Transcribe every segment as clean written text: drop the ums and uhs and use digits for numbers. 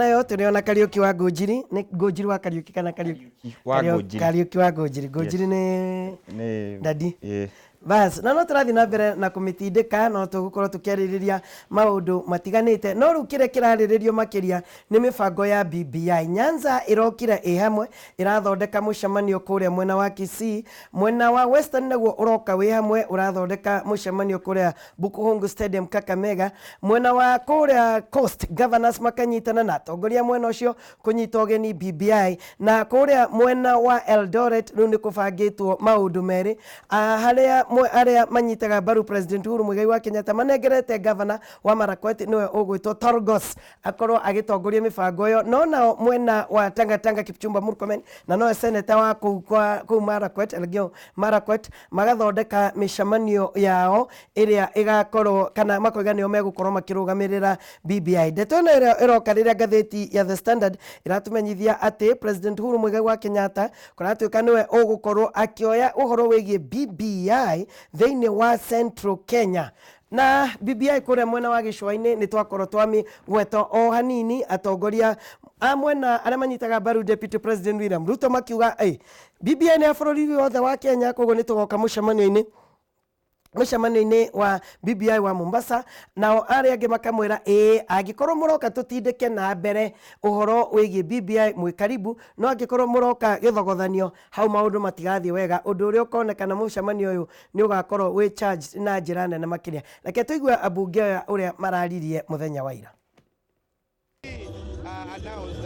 Nayo tũrĩ Kariuki wa Ngũnjiri. Nĩ Ngũnjiri wa Kariuki kana Kariuki wa Ngũnjiri? Kariuki wa Ngũnjiri. Ngũnjiri nĩ nĩ dadi. Ĩĩ. Bas, na no tũrathiĩ na mbere na kũmĩtindĩka, no tũgũkorwo tũkĩarĩrĩria maũndũ matiganĩte, no rĩu kĩrĩa kĩrarĩrĩrio makĩria nĩ mĩbango ya BBI. Nyanza ĩrokire ĩ hamwe, ĩrathondeka mũcemanio kũrĩa mwena wa Kisii. Mwena wa Western naguo ũroka wĩ hamwe, ũrathondeka mũcemanio kũrĩa Bukhungu Stadium, Kakamega. Mwena wa kũrĩa Coast, governors makanyitana na atongoria mwena ũcio kũnyita ũgeni BBI. Na kũrĩa mwena wa Eldoret rĩu nĩ kũbangĩtwo maũndũ merĩ, harĩa arĩa manyitaga mbaru President Uhuru Muigai wa Kenyatta manengerete governor wa Marakwet, nĩwe ũgwĩtwo Torgos, akorwo agĩtongoria mĩbango ĩyo. No nao mwena wa Tanga Tanga, Kipchumba Murkomen, na nowe seneta wa kũu kũu Marakwet, Elgeyo Marakwet, magathondeka mĩcemanio yao ĩrĩa ĩgakorwo kana makoiga nĩo megũkorwo makĩrũgamĩrĩra BBI. Ndeto ĩno ĩrĩa ĩroka rĩrĩa ngathĩti ya The Standard ĩratũmenyithia atĩ President Uhuru Muigai wa Kenyatta kũratuĩka nĩwe ũgũkorwo akĩoya ũhoro wĩgiĩ BBI thĩinĩ wa Central Kenya. Na BBI kũrĩa mwena wa gĩcũa-inĩ nĩ twakorwo twamĩgweta o hanini, atongoria a mwena arĩa manyitaga mbaru Deputy President William Ruto makiuga, "Ĩ, BBI nĩ ya bũrũri wothe wa Kenya, koguo nĩ tũgoka mũcemanio-inĩ wa BBI wa Mombasa." Nao arĩa angĩ makamwĩra, "Ĩĩ, angĩkorwo mũroka tũtindĩke na mbere ũhoro wĩgiĩ BBI, mwĩ karibu, no angĩkorwo mũroka gĩthogothanio hau, maũndũ matigathiĩ wega." Ũndũ ũrĩa ũkonekana mũcemanio ũyũ nĩ ũgakorwo wĩ charged na njĩra nene makĩria. Reke tũigue ambunge aya ũrĩa mararirie mũthenya wa ira.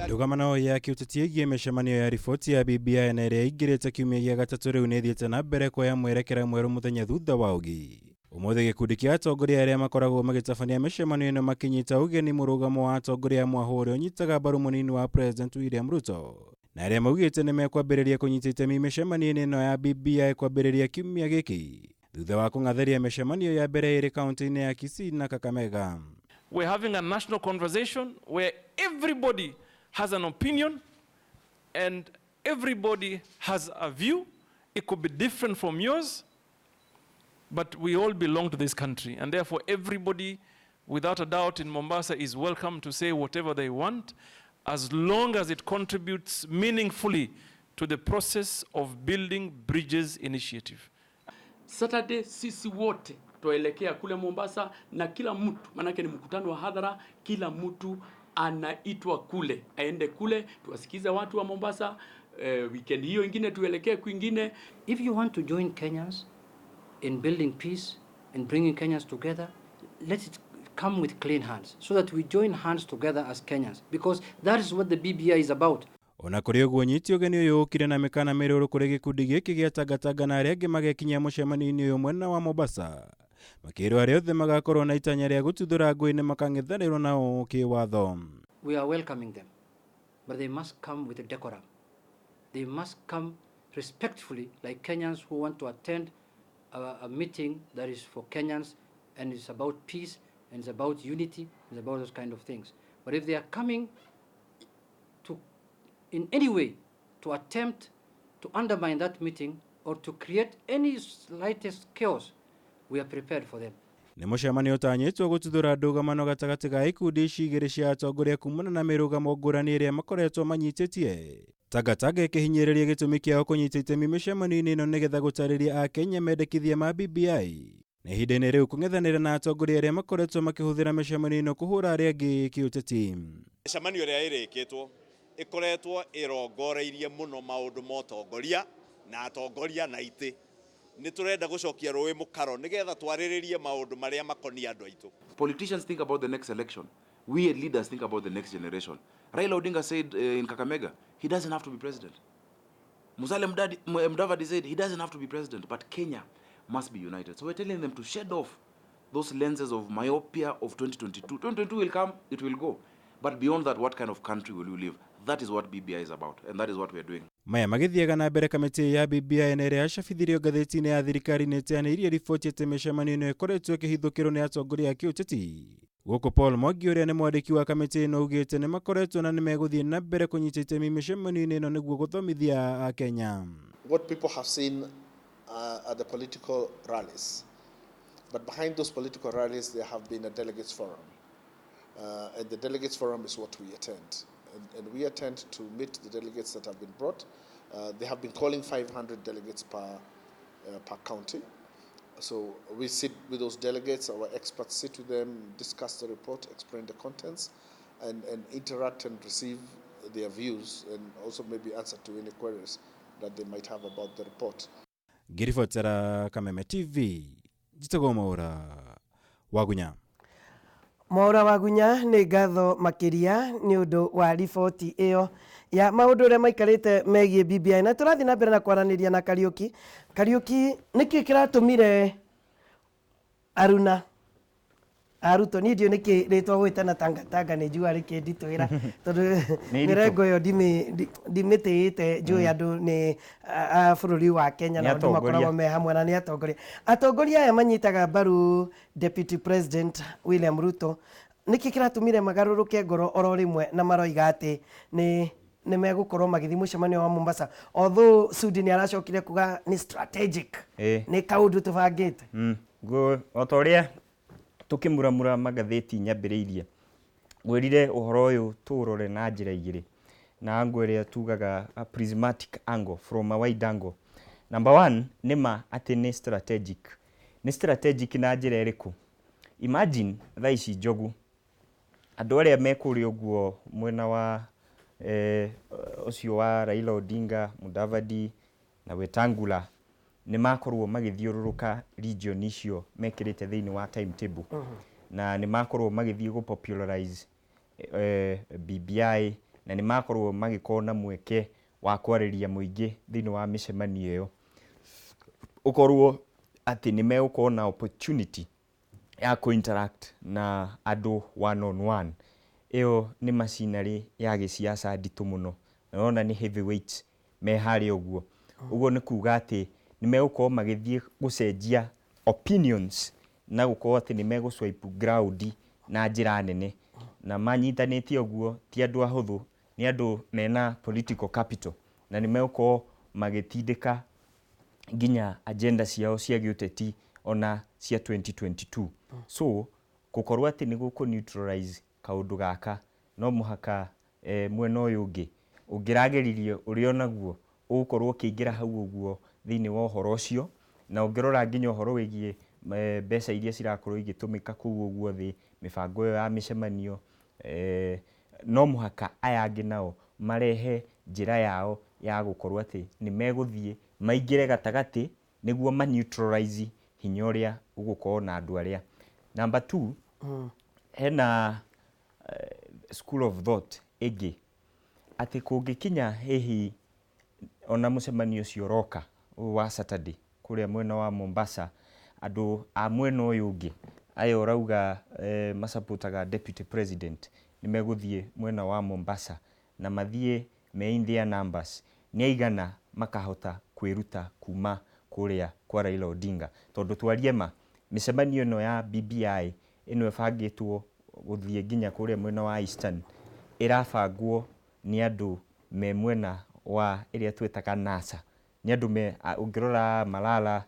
Ndũgamano ya kĩũteti ĩgiĩ mĩcemanio ya riboti ya BBI na ĩrĩa ĩingĩrĩte kiumia gĩa gatatũ rĩu nĩ ĩthiĩte na mbere kuoya mwerekera mwerũ mũthenya thutha wa ũngĩ. Ũmũthĩ gĩkundi kĩa atongoria arĩa makoragwo magĩtabania mĩcemanio ĩno makĩnyita ũgeni mũrũgamo wa atongoria a mwahũ ũrĩa ũnyitaga mbaru mũnini wa President William Ruto, na arĩa maugĩte nĩ mekwambĩrĩria kũnyita itemi mĩcemanio-inĩ ĩno ya BBI kwambĩrĩria kiumia gĩkĩ, thutha wa kũng'athĩria mĩcemanio ya mbere ĩrĩ kaunti-inĩ ya Kisii na Kakamega. We're having a national conversation where everybody has an opinion and everybody has a view. It could be different from yours, but we all belong to this country. And therefore, everybody, without a doubt, in Mombasa is welcome to say whatever they want, as long as it contributes meaningfully to the process of Building Bridges Initiative. Saturday sisi wote tuelekea kule Mombasa na kila mtu, maanake ni mkutano wa hadhara, kila mtu anaitwa kule, aende kule tuwasikize watu wa Mombasa. Weekend hiyo ingine tuelekee kwingine. If you want to join Kenyans in building peace and bringing Kenyans together, let it come with clean hands so that we join hands together as Kenyans, because that is what the BBI is about. Ona kũrĩ ũguo, ũnyiti ũgeni ũyũ ũkire na mĩkana mĩrũrũ kũrĩ gĩkundi gĩkĩ gĩa Tangatanga na arĩa angĩ magekinyia mũcemanio-inĩ ũyũ mwena wa Mombasa, makĩrwo arĩa othe magakorwo na itanya rĩa gũtuthũra ngũĩ nĩ makang'ethanĩrwo nao kĩwatho. We are welcoming them, but they must come with a decorum. They must come respectfully, like Kenyans who want to attend a meeting that is for Kenyans and is about peace and is about unity and is about those kind of things. But if they are coming to, in any way, to attempt to undermine that meeting or to create any slightest chaos, we are prepared for them. Nĩ mũcemanio ũtanyĩtwo gũtuthũra ndũgamano gatagatĩ ga ikundi ici igĩrĩ cia atongoria kumana na mĩrũgamo ngũrani ĩrĩa makoretwo manyitĩtie. Tangatanga ĩkĩhinyĩrĩria gĩtũmi kĩao kũnyita itemi mĩcemanio-inĩ ĩno nĩgetha gũtarĩria Akenya mendekithia ma BBI, na ihinda-inĩ rĩu kũng'ethanĩra na atongoria arĩa makoretwo makĩhũthĩra mĩcemanio ĩno kũhũra arĩa angĩ kĩũteti. Mĩcemanio ĩrĩa ĩrĩkĩtwo ĩkoretwo ĩrongoreirie mũno maũndũ ma ũtongoria na atongoria na itĩ. Nĩ tũrenda gũcokia rũĩ mũkaro nĩgetha twarĩrĩrie maũndũ marĩa makoniĩ andũ aitũ. Politicians think about the next election. We as leaders think about the next generation. Raila Odinga said in Kakamega, he doesn't have to be president. Musalia Mudavadi said he doesn't have to be president, but Kenya must be united. So we're telling them to shed off those lenses of myopia of 2022. 2022 will come, it will go. But beyond that, what kind of country will you live? That is what BBI is about, and that is what we're doing. Maya magĩthiaga na mbere, kamĩtĩ ya BBI na ĩrĩa yacabithirio ngathĩti-inĩ ya thirikari nĩ ĩteanĩirie riboti atĩ mĩcemanio ĩno ĩkoretwo ĩkĩhithũkĩrwo nĩ atongoria a kĩũteti. Gũkũ Paul Mwangi, ũrĩa nĩ mwandĩki wa kamĩtĩ ĩno, augĩte nĩ makoretwo na nĩ megũthiĩ na mbere kũnyita itemi mĩcemanio-inĩ ĩno nĩguo gũthomithia Akenya. What people have seen are the political rallies. But behind those political rallies, there have been a delegates forum. And the delegates forum is what we attend. And we attend to meet the delegates that have been brought. They have been calling 500 delegates per county. So we sit with those delegates, our experts sit with them, discuss the report, explain the contents, and interact and receive their views and also maybe answer to any queries that they might have about the report. Ngĩribotera Kameme TV, njĩtagwo Mwaura Wagunya. Mwaura Wagunya, nĩ ngatho makĩria nĩ ũndũ wa riboti ĩyo ya maũndũ ũrĩa maikarĩte megiĩ BBI. Na tũrathiĩ na mbere na kwaranĩria na Kariũki. Kariũki, nĩkĩ kĩratũmire aruna arutwo, niĩ ndiũĩ nĩkĩ rĩtwa gwĩtana tangatanga, nĩ njiguaga rĩkĩnditũhĩra tondũ Nĩ iritũ. Mĩrengo ĩyo ndimĩtĩĩte. Njũĩ andũ nĩ a bũrũri wa Kenya Nĩ na andũ atongoria. Makoragwo me hamwe na nĩ atongoria. Atongoria aya manyitaga mbaru Deputy President William Ruto, nĩkĩ kĩratũmire magarũrũke ngoro oro rĩmwe na maroiga atĩ nĩ megũkorwo magĩthiĩ mũcemanio wa Mombasa, although Sudi nĩ aracokire kuga nĩ strategic, nĩ kaũndũ tũbangĩte? O ta ũrĩa tũkĩmuramura magathĩti nyambĩrĩirie ngwĩrire, ũhoro ũyũ tũũrore na njĩra igĩrĩ, na angle ĩrĩa tugaga a prismatic angle, from a wide angle. Number one, nĩ ma atĩ nĩ strategic. Nĩ strategic na njĩra ĩrĩkũ? Imagine thaa ici, Njogu, andũ arĩa me kũrĩa ũguo mwena wa ũcio wa Raila Odinga, Mudavadi na Wetangula nĩ makorwo magĩthiũrũrũka region icio mekĩrĩte thĩinĩ wa timetable, na nĩ makorwo magĩthiĩ gũ popularize BBI, na nĩ makorwo magĩkorwo na mweke wa kwarĩria mũingĩ thĩinĩ wa mĩcemanio ĩyo. Ũkorwo atĩ nĩ megũkorwo na opportunity ya kũ-interact na andũ one on one. Ĩyo nĩ machinery ya gĩciaca nditũ mũno, na ũrona nĩ heavyweights me harĩa ũguo. Ũguo nĩ kuga atĩ nĩ megũkorwo magĩthiĩ gũcenjia opinions na gũkorwo atĩ nĩ megũ swipe ground na njĩra nene, na manyitanĩte ũguo ti andũ ahũthũ, nĩ andũ mena political capital, na nĩ megũkorwo magĩtindĩka nginya agenda ciao cia gĩũteti ona cia 2022. So gũkorwo atĩ nĩ gũkũ neutralize kaũndũ gaka, no mũhaka mwena ũyũ ũngĩ ũngĩrageririe ũrĩa onaguo ũgũkorwo ũkĩingĩra hau ũguo thĩinĩ wa ũhoro ũcio. Na ũngĩrora nginya ũhoro wĩgiĩ mbeca iria cirakorwo igĩtũmĩka kũu ũguo thĩ mĩbango ĩyo ya mĩcemanio, no mũhaka aya angĩ nao marehe njĩra yao ya gũkorwo atĩ nĩ megũthiĩ maingĩre gatagatĩ nĩguo ma neutralize hinya ũrĩa ũgũkorwo na andũ arĩa. Number two, hena school of thought ĩngĩ atĩ kũngĩkinya hihi ona mũcemanio ũcio ũroka ũyũ wa Saturday kũrĩa mwena wa Mombasa, andũ a mwena ũyũ ũngĩ aya ũrauga masapotaga deputy president nĩ megũthiĩ mwena wa Mombasa na mathiĩ me in their numbers, nĩ aigana makahota kwĩruta kuma kũrĩa kwa Raila Odinga? Tondũ twarie ma, mĩcemanio ĩno ya BBI ĩno ĩbangĩtwo gũthiĩ nginya kũrĩa mwena wa Eastern ĩrabangwo nĩ andũ me mwena wa ĩrĩa twĩtaga NASA, nĩ andũ me ũngĩrora Malala,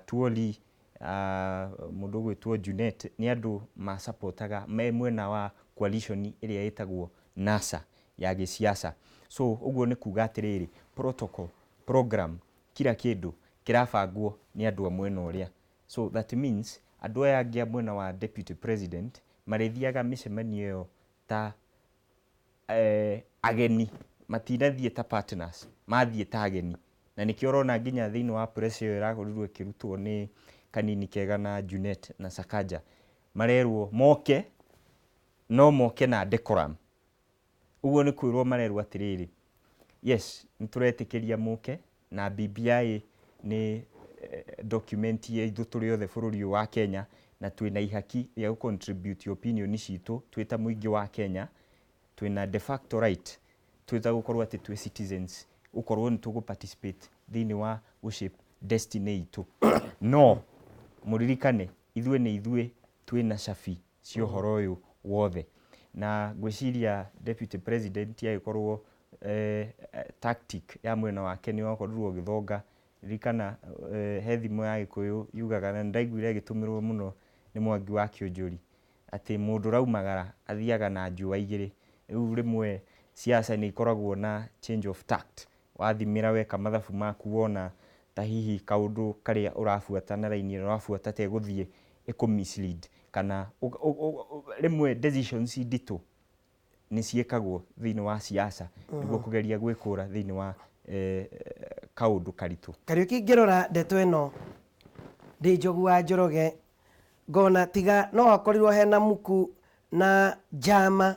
Tuoli, mũndũ ũgwĩtwo Junet, nĩ andũ masapotaga me mwena wa coalition ĩrĩa ĩtagwo NASA ya gĩsiasa. So ũguo nĩ kuga atĩrĩrĩ, protocol, program, kila kĩndũ kĩrabangwo nĩ andũ a mwena ũrĩa. So that means andũ aya angĩ a mwena wa deputy president marĩthiaga mĩcemanio ĩyo ta ageni, matinathiĩ ta partners, mathiĩ ta ageni. Na nĩkĩo ũrona nginya thĩinĩ wa press ĩyo ĩrakorirwo ĩkĩrutwo nĩ Kanini Kega na Junet na Sakaja, marerwo moke, no moke na decorum. Ũguo nĩ kwĩrwo marerwo atĩrĩrĩ, yes, nĩ tũretĩkĩria mũke na BBI nĩ document ya ithuĩ tũrĩ othe bũrũri ũyũ wa Kenya, na twĩna ihaki rĩa gũ contribute opinion citũ twĩ ta mũingĩ wa Kenya. Twĩna de facto right twĩ ta gũkorwo atĩ twĩ citizens, gũkorwo nĩ tũgũ participate thĩinĩ wa gũ shape destiny itũ. No mũririkane ithuĩ nĩ ithuĩ twĩna cabi cia ũhoro ũyũ wothe. Na ngwĩciria deputy president agĩkorwo tactic ya mwena wake nĩ wakorirwo ũgĩthonga. Ririkana he thimo ya Gĩkũyũ yugaga, na nĩndaiguire ĩgĩtũmĩrwo mũno nĩ Mwangi wa Kĩũnjũri, Atĩ mũndũ ũraumagara athiaga na njũa igĩrĩ. Rĩu rĩmwe siasa nĩ ikoragwo na change of tact. Wathimĩra weka mathabu maku wona ta hihi kaũndũ karĩa ũrabuata na raini ĩrĩa ũrabuata ta ĩgũthiĩ ĩkũ mislead kana rĩmwe decisions nditũ nĩ ciĩkagwo thĩinĩ wa siasa nĩguo kũgeria gwĩkũra thĩinĩ wa kaũndũ karitũ. Kariũki, ngĩrora ndeto ĩno ndĩ Njogu wa Njoroge, ngona tiga no hakorirwo hena muku na njama,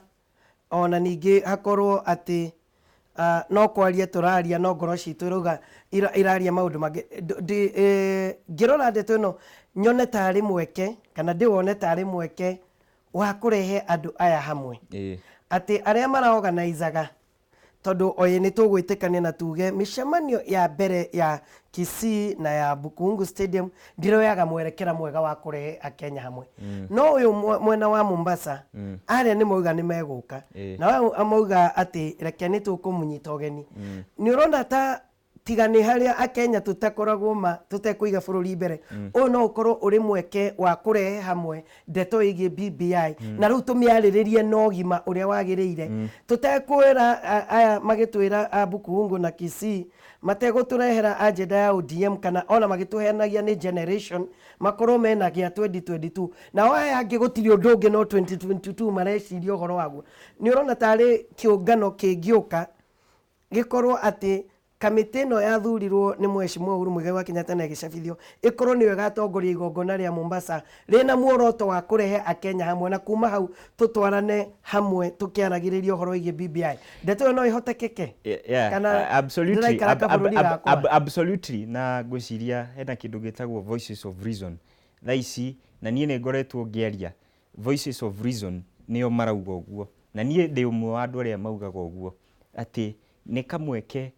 ona ningĩ hakorwo atĩ no kwaria tũraria no ngoro citũ irauga iraria maũndũ mangĩ. Ngĩrora ndeto ĩno nyone tarĩ mweke, kana ndĩwone tarĩ mweke wa kũrehe andũ aya hamwe, atĩ arĩa maraorganizaga, tondũ oye nĩ tũgwĩtĩkania na tuge mĩcemanio ya mbere ya Kisii na ya Bukungu Stadium ndiroyaga mwerekera mwega wa kũrehe Akenya hamwe, no ũyũ mwena wa Mombasa arĩa nĩ mauga nĩ megũka, na ũyũ mauga atĩ reke nĩ tũkũmũnyita ũgeni. Nĩ ũrona ta tiga nĩ harĩa Akenya tũtakoragwo ma tũtekũiga bũrũri mbere, ũyũ no ũkorwo ũrĩ mweke wa kũrehe hamwe ndeto ĩgiĩ BBI, na rĩu tũmĩarĩrĩrie na ũgima ũrĩa wagĩrĩire, tũtekwĩra aya magĩtwĩra a Bukuungu na Kisii mategũtũrehera agenda ya ODM, kana ona magĩtũheanagia nĩ generation makorwo mena gĩa 2022, nao aya angĩ gũtirĩ ũndũ ũngĩ no 2022 mareciria ũhoro waguo. Nĩ ũrona tarĩ kĩũngano kĩngĩũka gĩkorwo atĩ kamĩtĩ ĩno yathurirwo nĩ Mheshimiwa Uhuru Muigai wa Kenyatta na ĩgĩcabithio ĩkorwo nĩyo ĩgatongoria igongona rĩa Mombasa rĩna muoroto wa kũrehe Akenya hamwe, na kuma hau tũtwarane hamwe tũkĩaragĩrĩria ũhoro wĩgiĩ BBI. Ndeto ĩyo no ĩhotekeke? Yeah, Kana absolutely. ndĩraikara kabũrũri gakwa? Absolutely. Na ngwĩciria hena kĩndũ gĩtagwo voices of reason thaa ici, na niĩ nĩ ngoretwo ngĩaria. Voices of reason nĩo marauga ũguo, na niĩ ndĩ ũmwe wa andũ arĩa maugaga ũguo atĩ nĩ kamweke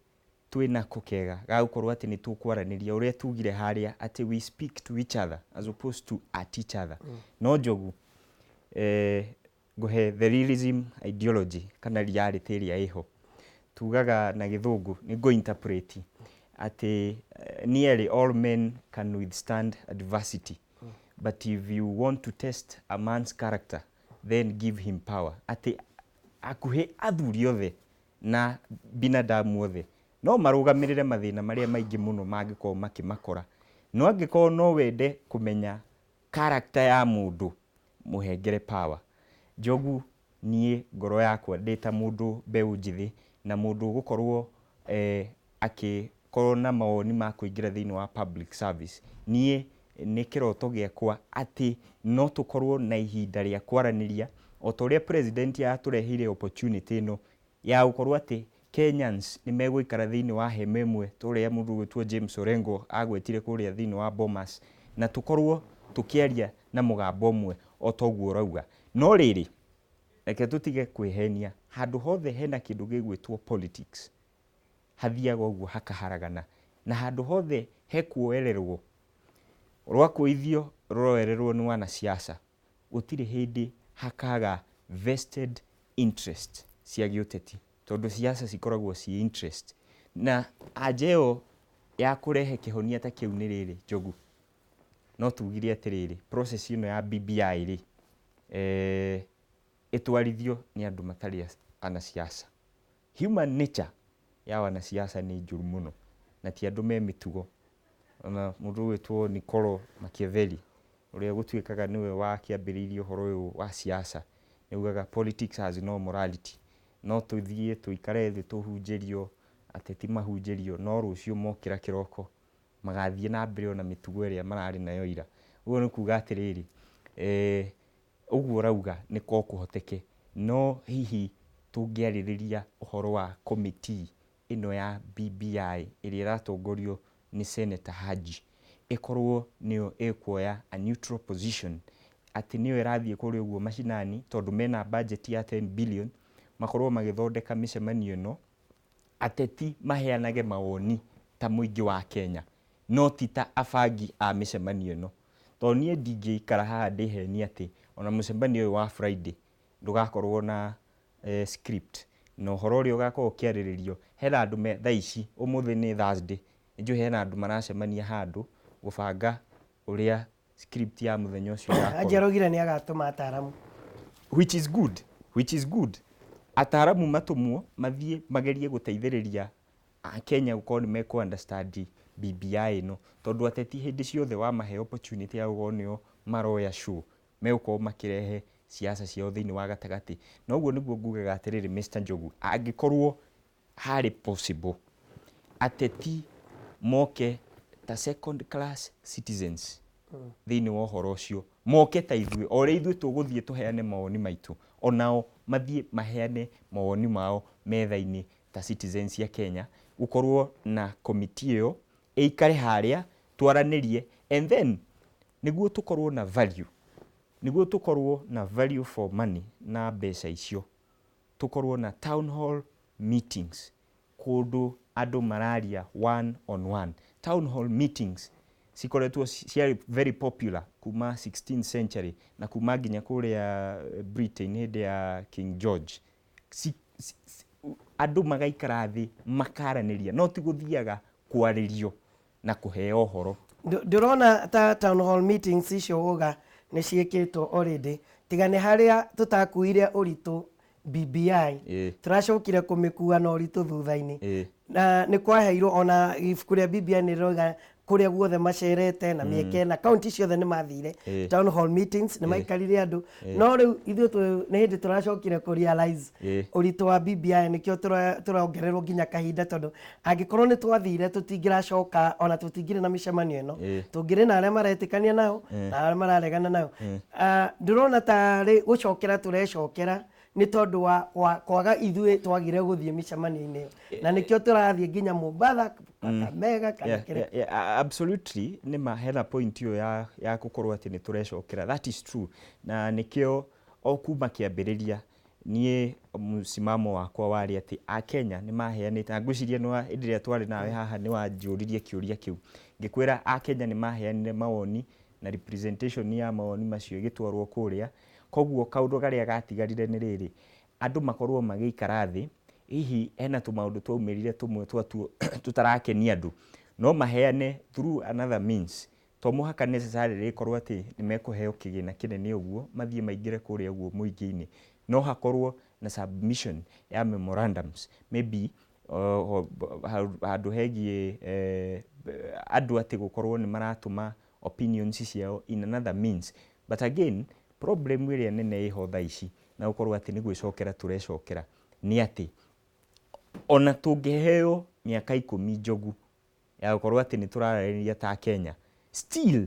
twĩnako kega ga gũkorwo atĩ nĩ tũkwaranĩria ũrĩa tugire harĩa atĩ we speak to each other as opposed to at each other. No Njogu, ngũhe the realism ideology kana reality ĩrĩa ĩho, tugaga na Gĩthũngũ nĩ ngũ interpret atĩ nearly all men can withstand adversity, but if you want to test a man's character, then give him power. Atĩ hakuhĩ athuri othe na binadamu othe no marũgamĩrĩre mathĩna marĩa maingĩ mũno mangĩkorwo makĩmakora, no angĩkorwo no wende kũmenya character ya mũndũ, mũhengere power. Njogu, niĩ ngoro yakwa ndĩ ta mũndũ mbeũ njĩthĩ na mũndũ ũgũkorwo akĩkorwo na mawoni ma kũingĩra thĩinĩ wa public service, niĩ nĩ kĩroto gĩakwa atĩ no tũkorwo na ihinda rĩa kwaranĩria o ta ũrĩa president atũreheire opportunity ĩno ya gũkorwo atĩ Kenyans nĩ megũikara thĩinĩ wa hema ĩmwe ta ũrĩa mũndũ ũgwĩtwo James Orengo agwetire kũrĩa thĩinĩ wa Bomas, na tũkorwo tũkĩaria na mũgambo ũmwe o ta ũguo ũrauga. No rĩrĩ, reke tũtige kwĩhenia, handũ hothe hena kĩndũ gĩgwĩtwo politics hathiaga ũguo hakaharagana, na handũ hothe hekuoererwo rwakũithio rũroererwo nĩ wanasiasa, gũtirĩ hĩndĩ hakaga vested interest cia gĩũteti, tondũ siasa cikoragwo ci interest. Na anja ĩyo ya kũrehe kĩhonia ta kĩu nĩ rĩrĩ, Njogu, no tugire atĩrĩrĩ, process ĩno ya BBI rĩ, ĩtwarithio nĩ andũ matarĩ anasiasa. Human nature ya wanasiasa nĩ njũru mũno na ti andũ me mĩtugo. Ona mũndũ ũgwĩtwo Niccolo Machiavelli, ũrĩa gũtuĩkaga nĩwe wakĩambĩrĩirie ũhoro ũyũ wa siasa, nĩ augaga politics has no morality. No tũthiĩ tũikare thĩ tũhunjĩrio, ateti mahunjĩrio, no rũciũ mokĩra kĩroko magathiĩ na mbere ona mĩtugo ĩrĩa mararĩ nayo ira. Ũguo nĩ kuga atĩrĩrĩ, ũguo ũrauga nĩ ko kũhoteke, no hihi tũngĩarĩrĩria ũhoro wa committee ĩno ya BBI ĩrĩa ĩratongorio nĩ Senator Haji, ĩkorwo nĩyo ĩkuoya a neutral position, atĩ nĩyo ĩrathiĩ kũrĩa ũguo macinani, tondũ mena budget ya 10 billion, makorwo magĩthondeka mĩcemanio ĩno, ateti maheanage mawoni ta mũingĩ wa Kenya, no ti ta abangi a mĩcemanio ĩno, tondũ niĩ ndingĩikara haha ndĩhenie atĩ ona mũcemanio ũyũ wa Friday ndũgakorwo na script na ũhoro ũrĩa ũgakorwo ũkĩarĩrĩrio. Hena andũ me thaa ici, ũmũthĩ nĩ Thursday, nĩnjũĩ hena andũ maracemania handũ gũbanga ũrĩa script ya mũthenya ũcio Haji ĩgakorwo. Araugire nĩ agatũma ataramu. Which is good, which is good. Ataaramu matũmwo mathiĩ magerie gũteithĩrĩria Akenya gũkorwo nĩ mekũ understand BBI ĩno, tondũ ateti hĩndĩ ciothe wamahe opportunity ya gũkorwo nĩo maroya show, megũkorwo makĩrehe siasa ciao thĩinĩ wa gatagatĩ. Na ũguo nĩguo ngugaga atĩrĩrĩ, Mr Njogu, angĩkorwo harĩ possible ateti moke ta second class citizens thĩinĩ wa ũhoro ũcio, moke ta ithuĩ, o ũrĩa ithuĩ tũgũthiĩ tũheane mawoni maitũ, onao mathiĩ maheane mawoni mao metha-inĩ ta citizens cia Kenya, gũkorwo na committee ĩyo ĩikare harĩa twaranĩrie, and then nĩguo tũkorwo na value, nĩguo tũkorwo na value for money na mbeca icio, tũkorwo na town hall meetings, kũndũ andũ mararia one on one. Town hall meetings cikoretwo ciarĩ very popular kuma 16th century na kuma nginya kũrĩa Britain hĩndĩ ya King George. Andũ magaikara thĩ makaranĩria, no ti gũthiaga kwarĩrio na kũheo ũhoro. Ndĩrona ta town hall meetings icio uga nĩ ciĩkĩtwo already, tiga nĩ harĩa tũtakuire ũritũ BBI, tũracokire kũmĩkua na ũritũ thutha-inĩ. Na nĩ kwaheirwo ona ibuku rĩa BBI nĩ rĩroiga kũrĩa guothe macerete na mĩeke na kaunti ciothe nĩ mathire town hall meetings, nĩ maikarire andũ, no rĩu ithuĩ nĩ hĩndĩ tũracokire kũ realize ũritũ wa BBI, nĩkĩo tũrongererwo nginya kahinda, tondũ angĩkorwo nĩ twathire tũtingĩracoka ona tũtingĩrĩ na mĩcemanio ĩno, tũngĩrĩ na arĩa maretĩkania nayo na arĩa mararegana nayo. Ndĩrona tarĩ gũcokera tũrecokera nĩ tondũ wa kwaga ithuĩ twagire gũthiĩ mĩcemanio-inĩ ĩyo, na nĩkĩo tũrathiĩ nginya Mombatha, Kakamega kana kĩrĩa. Yeah, absolutely nĩ ma hena point ĩyo ya gũkorwo atĩ nĩ tũrecokera, that is true, na nĩkĩo o kuma kĩambĩrĩria niĩ msimamo wakwa warĩ atĩ Akenya nĩ maheanĩte, na ngwĩciria nĩ hĩndĩ ĩrĩa twarĩ nawe haha nĩ wanjũririe kĩũria kĩu, ngĩkwĩra Akenya nĩ maheanire mawoni na representation ya mawoni macio ĩgĩtwarwo kũrĩa. Koguo kaũndũ karĩa gatigarire nĩ rĩrĩ, andũ makorwo magĩikara thĩ, hihi hena tũmaũndũ twaumĩrire tũmwe twatuo tũtarakenia andũ, no maheane through another means. To mũhaka necessarily ĩkorwo atĩ nĩ mekũheo kĩgĩna kĩnene ũguo mathiĩ maingĩre kũrĩa ũguo mũingĩ-inĩ, no hakorwo na submission ya memorandums, maybe handũ hegiĩ andũ atĩ gũkorwo nĩ maratũma opinions ciao in another means. But again, problem ĩrĩa nene ĩho thaa ici na gũkorwo atĩ nĩ gwĩcokera tũrecokera nĩ atĩ ona tũngĩheo mĩaka 10, Njogu, ya gũkorwo atĩ nĩ tũrarĩrĩria ta Kenya, still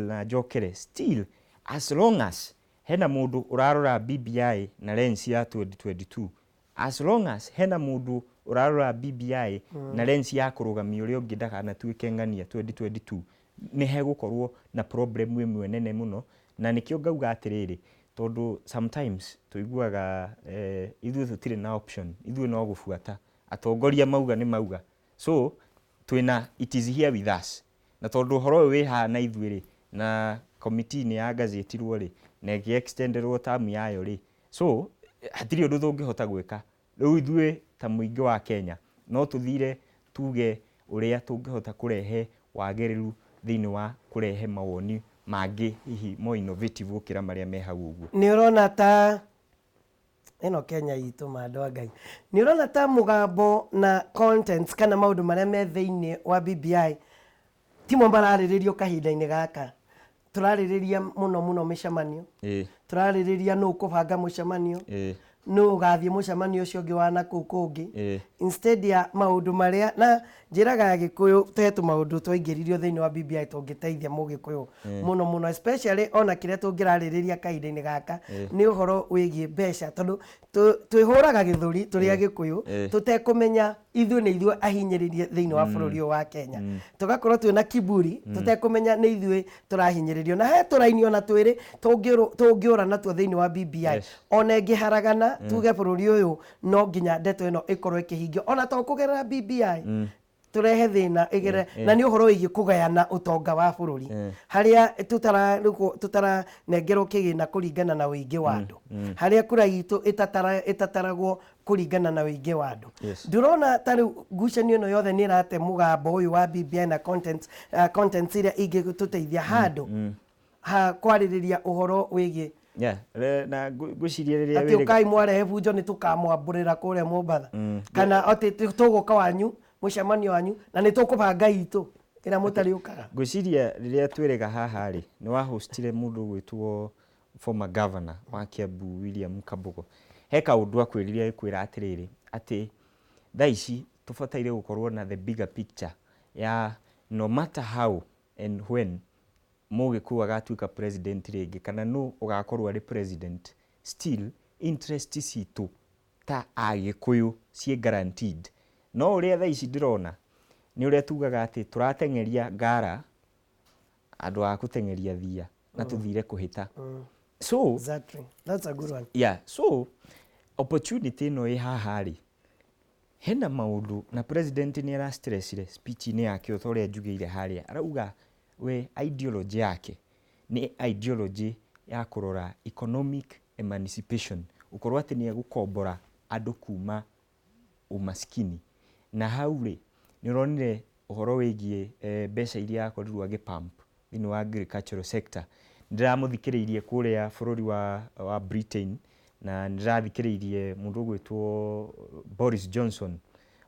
na njokere, still as long as hena mũndũ ũrarora BBI na lens ya 2022, as long as hena mũndũ ũrarora BBI na lens ya kũrũgamia ũrĩa ũngĩ ndakanatuĩke ng'ania 2022, nĩ hegũkorwo na problem ĩmwe nene mũno. Na nĩkĩo ngauga atĩrĩrĩ, tondũ sometimes tũiguaga ithuĩ tũtirĩ na option, ithuĩ no gũbuata atongoria mauga nĩ mauga, so twĩna it is here with us, na tondũ ũhoro ũyũ wĩ haha na ithuĩ rĩ, na committee nĩ ya gazetirwo rĩ, na ĩgĩ extenderwo term yayo rĩ, so hatirĩ ũndũ tũngĩhota gwĩka. Rĩu ithuĩ ta mũingĩ wa Kenya no tũthire tuge ũrĩa tũngĩhota kũrehe wagĩrĩru thĩinĩ wa kũrehe mawoni mangĩ, hihi more innovative gũkĩra marĩa me hau ũguo. Nĩ ũrona ta ĩno Kenya itũ, mandũ a Ngai, nĩ ũrona ta mũgambo na contents kana maũndũ marĩa me thĩinĩ wa BBI timo mararĩrĩrio kahinda-inĩ gaka? Tũrarĩrĩria mũno mũno mĩcemanio, tũrarĩrĩria nũ ũkũbanga mũcemanio, nũ ũgathiĩ mũcemanio ũcio ũngĩ wa nakũu kũngĩ, instead ya maũndũ marĩa na njĩraga Gĩkũyũ te tũmaũndũ twaingĩririo thĩinĩ wa BBI tũngĩteithia Mũgĩkũyũ mũno mũno, especially ona kĩrĩa tũngĩrarĩrĩria kahinda-inĩ gaka nĩ ũhoro wĩgiĩ mbeca, tondũ twĩhũraga gĩthũri tũrĩ Agĩkũyũ tũtekũmenya ithuĩ nĩ ithuĩ ahinyĩrĩrie thĩinĩ wa bũrũri ũyũ wa Kenya, tũgakorwo twĩna kiburi tũtekũmenya nĩ ithuĩ tũrahinyĩrĩrio, na he tũraini ona twĩrĩ tũngĩũra natuo thĩinĩ wa BBI. Ona ĩngĩharagana tuge bũrũri ũyũ no nginya ndeto ĩno ĩkorwo ĩkĩhingio, ona to kũgerera BBI tũrehe thĩna ĩgere, na nĩ ũhoro wĩgiĩ kũgayana ũtonga wa bũrũri, harĩa tũtaranengerwo kĩgĩna kũringana na ũingĩ wa andũ, harĩa kura itũ ĩtataragwo kũringana na ũingĩ wa andũ. Ndũrona ta rĩu ngucanio ĩno yothe nĩ ĩrate mũgambo ũyũ wa BBI na contents iria ingĩtũteithia handũ ha kwarĩrĩria ũhoro wĩgiĩ Yeah, na ngwĩciria rĩrĩa Atĩ ũkai mwarehe bunjo nĩ tũkamwambũrĩra kũrĩa Mombatha, kana atĩ tũgũka wanyu mũcemanio wanyu na nĩ tũkũbanga itũ ĩrĩa mũtarĩũkaga. Ngwĩciria rĩrĩa twĩrĩga haha rĩ, nĩ wahostire mũndũ ũgwĩtwo former governor wa Kiambu William Kabogo. He kaũndũ akwĩrire agĩkwĩra atĩrĩrĩ, atĩ thaa ici tũbataire gũkorwo na the bigger picture ya no matter how and when Mũgĩkũyũ agatuĩka president rĩngĩ kana nũ ũgakorwo arĩ president, still interest citũ ta Agĩkũyũ ciĩ guaranteed. No ũrĩa thaa ici ndĩrona nĩ ũrĩa tugaga atĩ tũrateng'eria ngara handũ ha gũteng'eria thiia na tũthire kũhĩta. So, Exactly. That's a good one. Yeah, so opportunity ĩno ĩ haha rĩ, hena maũndũ na president nĩ ara stressire speech inĩ yake ota ũrĩa njugĩire harĩa, arauga we ideology yake nĩ ideology ya kũrora economic emancipation, gũkorwo atĩ nĩ egũkombora andũ kuma umaskini. Na hau rĩ, nĩ ũronire ũhoro wĩgiĩ mbeca iria akorirwo agĩ pump thĩinĩ wa agricultural sector. Nĩ ndĩramũthikĩrĩirie kũrĩa bũrũri wa Britain na nĩ ndĩrathikĩrĩirie mũndũ ũgwĩtwo Boris Johnson,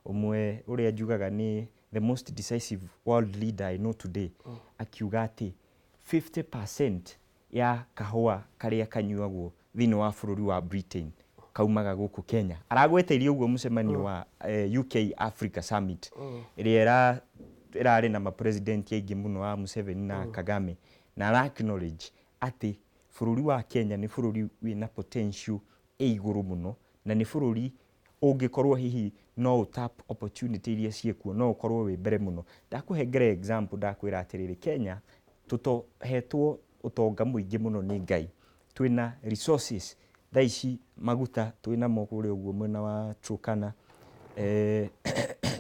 ũmwe ũrĩa njugaga nĩ the most decisive world leader I know today, akiuga atĩ 50% ya kahũa karĩa kanyuagwo thĩinĩ wa bũrũri wa Britain kaumaga gũkũ Kenya. Aragweteirie ũguo mũcemanio wa UK Africa Summit ĩrĩa ĩrarĩ na ma president aingĩ mũno wa Museveni na Kagame, na ara acknowledge atĩ bũrũri wa Kenya nĩ bũrũri wĩna potential ĩ igũrũ mũno, na nĩ bũrũri ũngĩkorwo hihi no ũ tap opportunity iria ciĩkuo no ũkorwo wĩ mbere mũno. Ndakũhengere example, ndakwĩra atĩrĩrĩ, Kenya tũtohetwo ũtonga mũingĩ mũno nĩ Ngai, twĩna resources thaa ici, maguta twĩnamo kũrĩa ũguo mwena wa Turkana,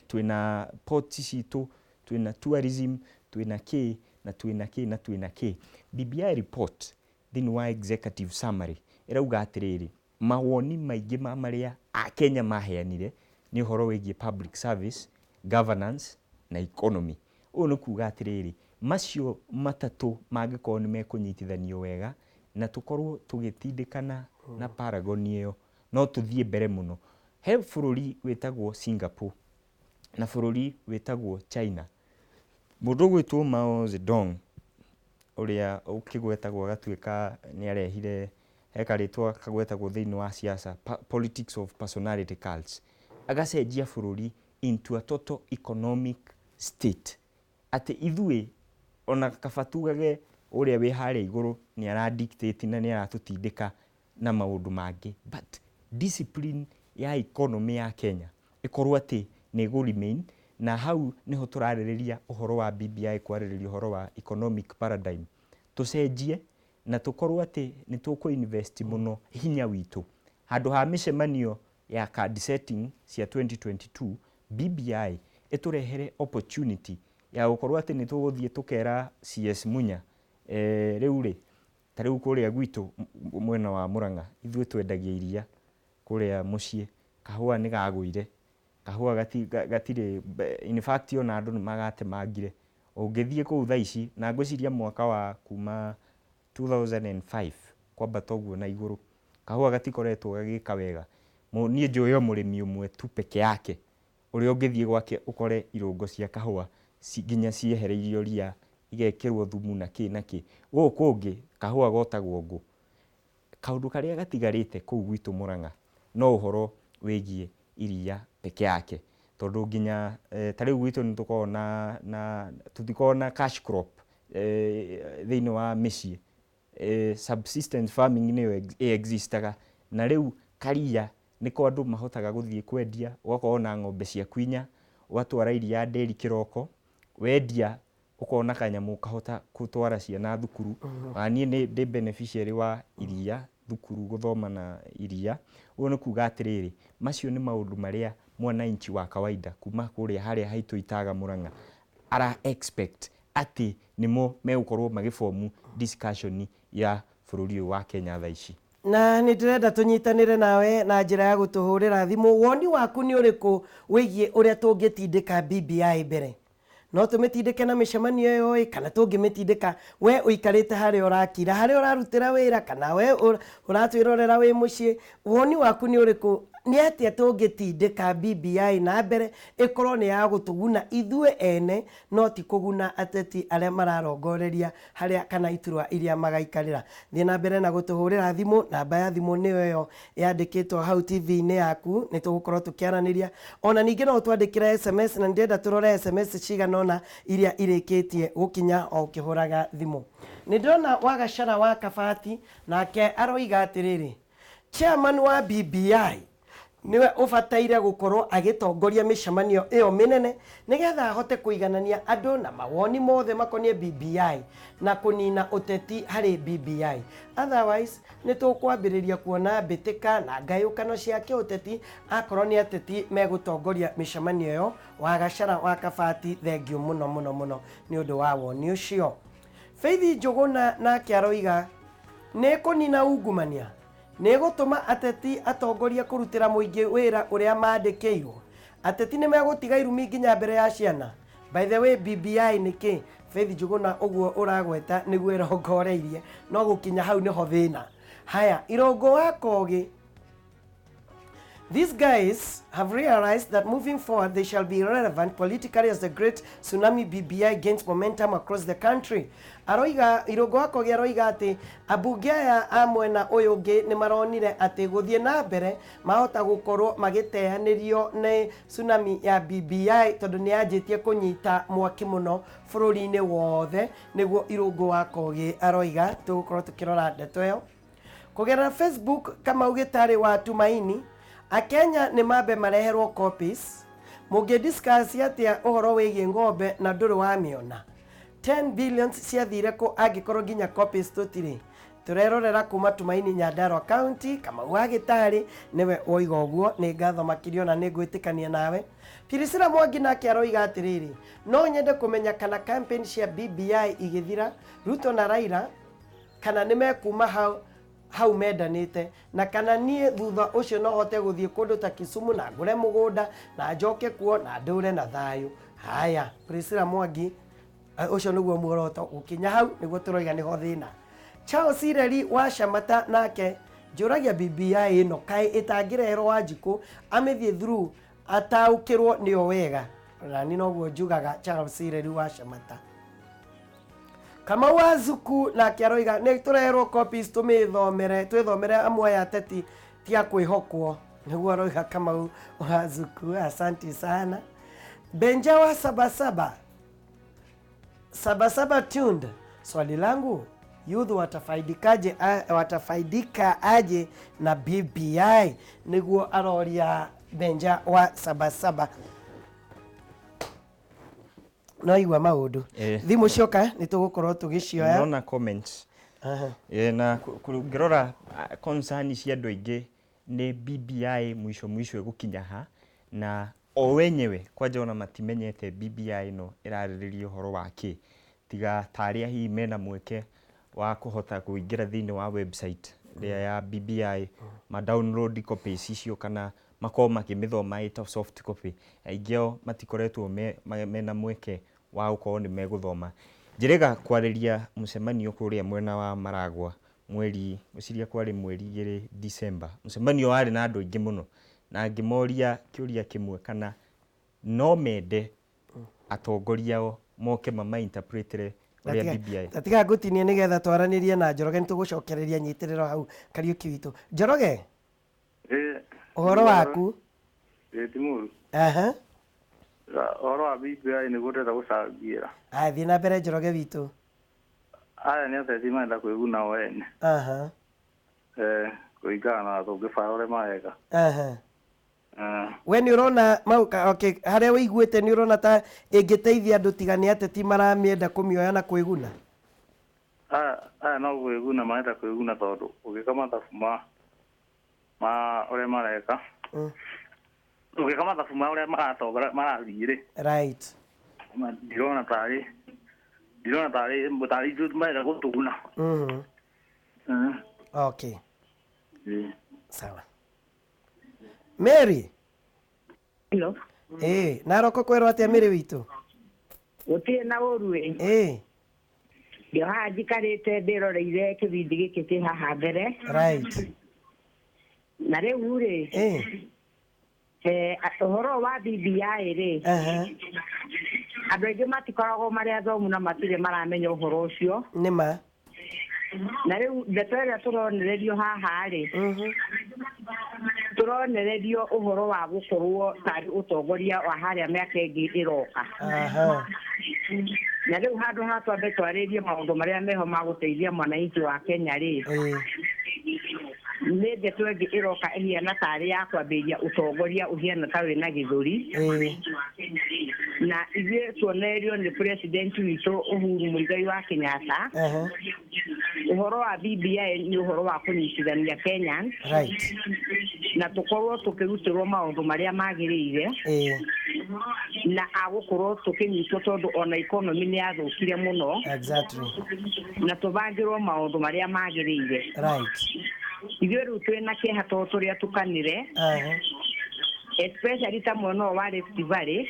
twĩna port citũ, twĩna tourism, twĩna kĩ na twĩna kĩ na twĩna kĩ. BBI report thĩinĩ wa executive summary ĩrauga atĩrĩrĩ, mawoni maingĩ ma marĩa Akenya maheanire nĩ ũhoro wĩgiĩ public service, governance na economy. Ũũ nĩ kuga atĩrĩrĩ, macio matatũ mangĩkorwo nĩ mekũnyitithanio wega na tũkorwo tũgĩtindĩkana na paragon ĩyo, no tũthiĩ mbere mũno. He bũrũri wĩtagwo Singapore na bũrũri wĩtagwo China. Mũndũ ũgwĩtwo Mao Zedong ũrĩa ũkĩgwetagwo agatuĩka nĩ arehire, he karĩtwa kagwetagwo thĩinĩ wa siasa, politics of personality cults, agacenjia bũrũri into a total economic state, atĩ ithuĩ ona kaba tugage ũrĩa wĩ harĩa igũrũ nĩ ara dictate na nĩ aratũtindĩka na maũndũ mangĩ, but discipline ya economy ya Kenya ĩkorwo atĩ nĩ ĩgũ remain. Na hau nĩho tũrarĩrĩria ũhoro wa BBI, kwarĩrĩria ũhoro wa economic paradigm, tũcenjie na tũkorwo atĩ nĩ tũkũ invest mũno hinya witũ handũ ha mĩcemanio ya card setting cia 2022. BBI ĩtũrehere opportunity ya gũkorwo atĩ nĩ tũgũthiĩ tũkera CS Munya, rĩu rĩ, ta rĩu kũrĩa gwitũ mwena wa Murang'a ithuĩ twendagia iria kũrĩa mũciĩ, kahũa nĩ gagũire, kahũa gatirĩ, in fact ona andũ nĩ magatemangire. Ũngĩthiĩ kũu thaa ici, na ngwĩciria mwaka wa kuma 2005 kwambata ũguo na igũrũ, kahũa gatikoretwo gagĩka wega. Niĩ njũĩ o mũrĩmi ũmwe tu peke yake ũrĩa ũngĩthiĩ gwake ũkore irũngo cia kahũa nginya ciehereirio ria, igekĩrwo thumu na kĩ na kĩ. Gũkũ kũngĩ kahũa gotagwo ngũ. Kaũndũ karĩa gatigarĩte kũu gwitũ Murang'a no ũhoro wĩgiĩ iria peke yake, tondũ nginya ta rĩu gwitũ nĩ tũkoragwo na tũtikoragwo na cash crop thĩinĩ wa mĩciĩ, subsistence farming nĩyo ĩ-existaga, na rĩu karia nĩko andũ mahotaga gũthiĩ kwendia, ũgakorwo na ng'ombe ciaku inya, ũgatwara iria ndĩri kĩroko, wendia ũkona kanyamũ ũkahota gũtwara ciana thukuru. Ona niĩ nĩ ndĩ beneficiary wa iria thukuru gũthoma na iria. Ũguo nĩ kuga atĩrĩrĩ, macio nĩ maũndũ marĩa mwananchi wa kawaida kuma kũrĩa harĩa haitũ Itaga Murang'a ara expect atĩ nĩmo megũkorwo magĩbomu discussion ya bũrũri ũyũ wa Kenya thaa ici. Na nĩ ndĩrenda tũnyitanĩre nawe na njĩra ya gũtũhũrĩra thimũ. Woni waku nĩ ũrĩkũ wĩgiĩ ũrĩa tũngĩtindĩka BBI mbere? No tũmĩtindĩke na mĩcemanio ĩyo ĩ, kana tũngĩmĩtindĩka we ũikarĩte harĩa ũrakira, harĩa ũrarutĩra wĩra, kana we ũratwĩrorera wĩ mũciĩ, woni waku nĩ ũrĩkũ? Nĩ atĩa tũngĩtindĩka BBI na mbere ĩkorwo nĩ ya gũtũguna ithuĩ ene, no ti kũguna ateti arĩa mararongoreria harĩa kana iturwa iria magaikarĩra? Thiĩ na mbere na gũtũhũrĩra thimũ, namba ya thimũ nĩyo ĩyo yandĩkĩtwo hau TV-inĩ yaku, nĩ tũgũkorwo tũkĩaranĩria. Ona ningĩ no ũtwandĩkĩre SMS, na nĩndĩrenda tũrore SMS cigana ũna iria irĩkĩtie gũkinya o ũkĩhũraga thimũ. Nĩ ndĩrona Wagacara wa Kabati nake aroiga atĩrĩrĩ, chairman wa BBI niwe ũbataire gũkorwo agĩtongoria mĩcemanio ĩyo mĩnene nĩgetha ahote kũiganania andũ na mawoni mothe makoniĩ BBI na kũnina ũteti harĩ BBI. Otherwise nĩ tũkwambĩrĩria kuona mbĩtĩka na ngayũkano cia kĩũteti akorwo nĩ ateti megũtongoria mĩcemanio ĩyo. Wagacara wa Kabati, thengiũ mũno mũno mũno nĩ ũndũ wa woni ũcio. Faith Njũgũna nake aroiga nĩ kũnina ungumania, nĩ gũtũma ateti atongoria kũrutĩra mũingĩ wĩra ũrĩa mandĩkĩirwo. Ateti nĩ megũtiga irumi nginya mbere ya ciana. By the way, BBI nĩ kĩ? Faith Njũgũna ũguo ũragweta nĩguo ĩrongoreirie, no gũkinya hau nĩho thĩna. Haya, Irũngũ wa Kogĩ. These guys have realized that moving forward they shall be relevant politically as the great tsunami BBI gains momentum across the country. Aroiga Irũngũ wa Kogĩ aroiga atĩ ambunge aya a mwena ũyũ ũngĩ nĩ maronire atĩ gũthiĩ na mbere mahota gũkorwo magĩteanĩrio nĩ tsunami ya BBI tondũ nĩ yanjĩtie kũnyita mwaki mũno bũrũri-inĩ wothe, nĩguo Irũngũ wa Kogĩ aroiga. Tũgũkorwo tũkĩrora ndeto ĩyo kũgerera Facebook. Kamau Gĩtarĩ wa Tumaini, Akenya nĩ mambe mareherwo copies. Mũngĩ discuss atĩa ũhoro wĩgiĩ ng'ombe na ndũrĩ wamĩona? 10 billions ciathire kũ angĩkorwo nginya copies tũtirĩ? Tũrerorera kuma Tumaini, Nyandarua County. Kamau wa Gĩtarĩ nĩwe woiga ũguo. Nĩ ngatho makĩria, ona nĩ ngwĩtĩkania nawe. Pirisila Mwangi nake aroiga atĩrĩrĩ, no nyende kũmenya kana campaign cia BBI igĩthira, Ruto na Raila kana nĩ mekuma hau hau mendanĩte, na kana niĩ thutha ũcio no hote gũthiĩ kũndũ ta Kisumu na ngũre mũgũnda na njoke kuo na ndũre na thayũ. Haya, Priscilla Mwangi, ũcio nĩguo muoroto. Gũkinya hau nĩguo tũroiga nĩho thĩna. Charles Ireri wa Shamata nake, njũragia BBI ĩno kaĩ ĩtangĩreherwo Wanjikũ amĩthiĩ through ataũkĩrwo nĩyo wega? Nani noguo njugaga. Charles Ireri wa Shamata. Kamau wa Zuku nake aroiga nĩ tũreherwo copies tũmĩthomere, twĩthomere, amwe aya ateti ti a kwĩhokwo, nĩguo aroiga Kamau wa Zuku. Asanti sana. Benja wa Sabasaba, Sabasaba tuned. Swali langu, youth watafaidikaje, watafaidika aje na BBI? Nĩguo aroria Benja wa Sabasaba. No igua maũndũ. Thimũ cioka nĩ tũgũkorwo tũgĩcioya. Ndona comments. Na ngĩrora concern cia andũ aingĩ nĩ BBI mwisho mwisho ĩgũkinya ha, na o wenyewe kwanja ona matimenyete BBI ĩno ĩrarĩrĩria ũhoro wa kĩ, tiga ta arĩa hihi mena mweke wa kũhota kũingĩra thĩinĩ wa website ĩrĩa ya BBI, ma download copies icio kana makorwo makĩmĩthoma ĩta soft copy. Aingĩ ao matikoretwo mena mweke wa gũkorwo nĩ megũthoma. Njĩrĩga kwarĩria mũcemanio kũrĩa mwena wa Maragwa mweri, ngwĩciria kwarĩ mweri 2 December, mũcemanio warĩ na andũ aingĩ mũno, na ngĩmoria kĩũria kĩmwe, kana no mende atongoria ao moke mama interpretere ũrĩa BBI. Tatiga ngũtinie nĩgetha twaranĩrie na Njoroge, nĩ tũgũcokereria nyitĩrĩro hau. Kariũki witũ Njoroge. Ũhoro waku? Ĩ, ti mũru. Ũhoro wa BBI nĩguo ndĩrenda gũcangĩra. Aya, thiĩ na mbere, Njoroge witũ. Aya nĩ ateti marenda kwĩguna o ene. Kũringana na tũngĩbara ũrĩa mareka. We nĩ ũrona mau okay, harĩa wĩiguĩte nĩ ũrona ta ĩngĩteithia andũ, tiga nĩ ateti maramĩenda kũmĩoya na kwĩguna? Aya no kwĩguna marenda kwĩguna, tondũ ũgĩka mathabu ma ũrĩa mareka, ũgĩka mathabu ma ũrĩa maratongora marathiĩ rĩ, ndirona tarĩ ithuĩ marenda gũtũguna. Okay. Sawa. Mary. Hello. Naroko kwĩrwo atĩa, Mary witũ? Gũtirĩ na ũru ĩ. Ndĩ haha njikarĩte ndĩroreire kĩbindi gĩkĩ kĩ haha mbere. Na rĩu rĩ, ũhoro wa BBI rĩ, andũ aingĩ matikoragwo marĩ athomu na matirĩ maramenya ũhoro ũcio. Nĩ ma. Na rĩu ndeto ĩrĩa tũronererio haha rĩ, tũronererio ũhoro wa gũkorwo tarĩ ũtongoria wa harĩa mĩaka ĩngĩ ĩroka. Na rĩu handũ ha twambe twarĩrie maũndũ marĩa meho ma gũteithia mwananchi wa Kenya rĩ, nĩ ndeto ĩngĩ ĩroka ĩhiana tarĩ ya kwambĩrĩria ũtongoria ũhiana ta wĩna gĩthũri. Na ithuĩ tuonererio nĩ president witũ Uhuru Muigai wa Kenyatta, ũhoro wa BBI nĩ ũhoro wa kũnyitithania Kenyans. Na tũkorwo tũkĩrutĩrwo maũndũ marĩa magĩrĩire, na agũkorwo tũkĩnyitwo tondũ ona economy nĩ yathũkire mũno. Na tũbangĩrwo maũndũ marĩa magĩrĩire. Ithuĩ rĩu twĩna kĩeha tondũ tũrĩa tũkanire, especially ta mwena ũyũ wa Rift Valley.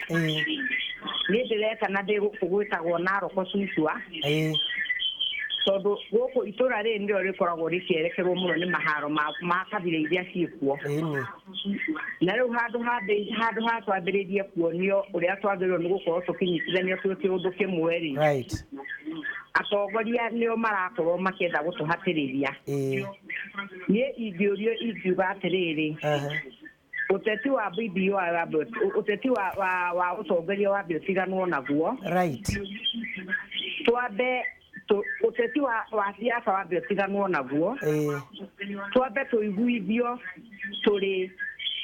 Niĩ ndĩretana ndĩ gũkũ gwĩtagwo Narok Suswa, tondũ gũkũ itũra rĩrĩ nĩrĩo rĩkoragwo rĩkĩerekerwo mũno nĩ maharo ma kabira iria ciĩkuo. Na rĩu handũ ha twambĩrĩrie kuonio ũrĩa twagĩrĩirwo nĩ gũkorwo tũkĩnyitithanio twĩ kĩũndũ kĩmwe rĩ, atongoria nĩo marakorwo makĩenda gũtũhatĩrĩria. Niĩ ingĩũrio ingiuga atĩrĩrĩ, ũteti wa BBI ũteti wa ũtongoria wambe ũtiganwo naguo. Twambe ũteti wa siasa wambe ũtiganwo naguo. Twambe tũiguithio tũrĩ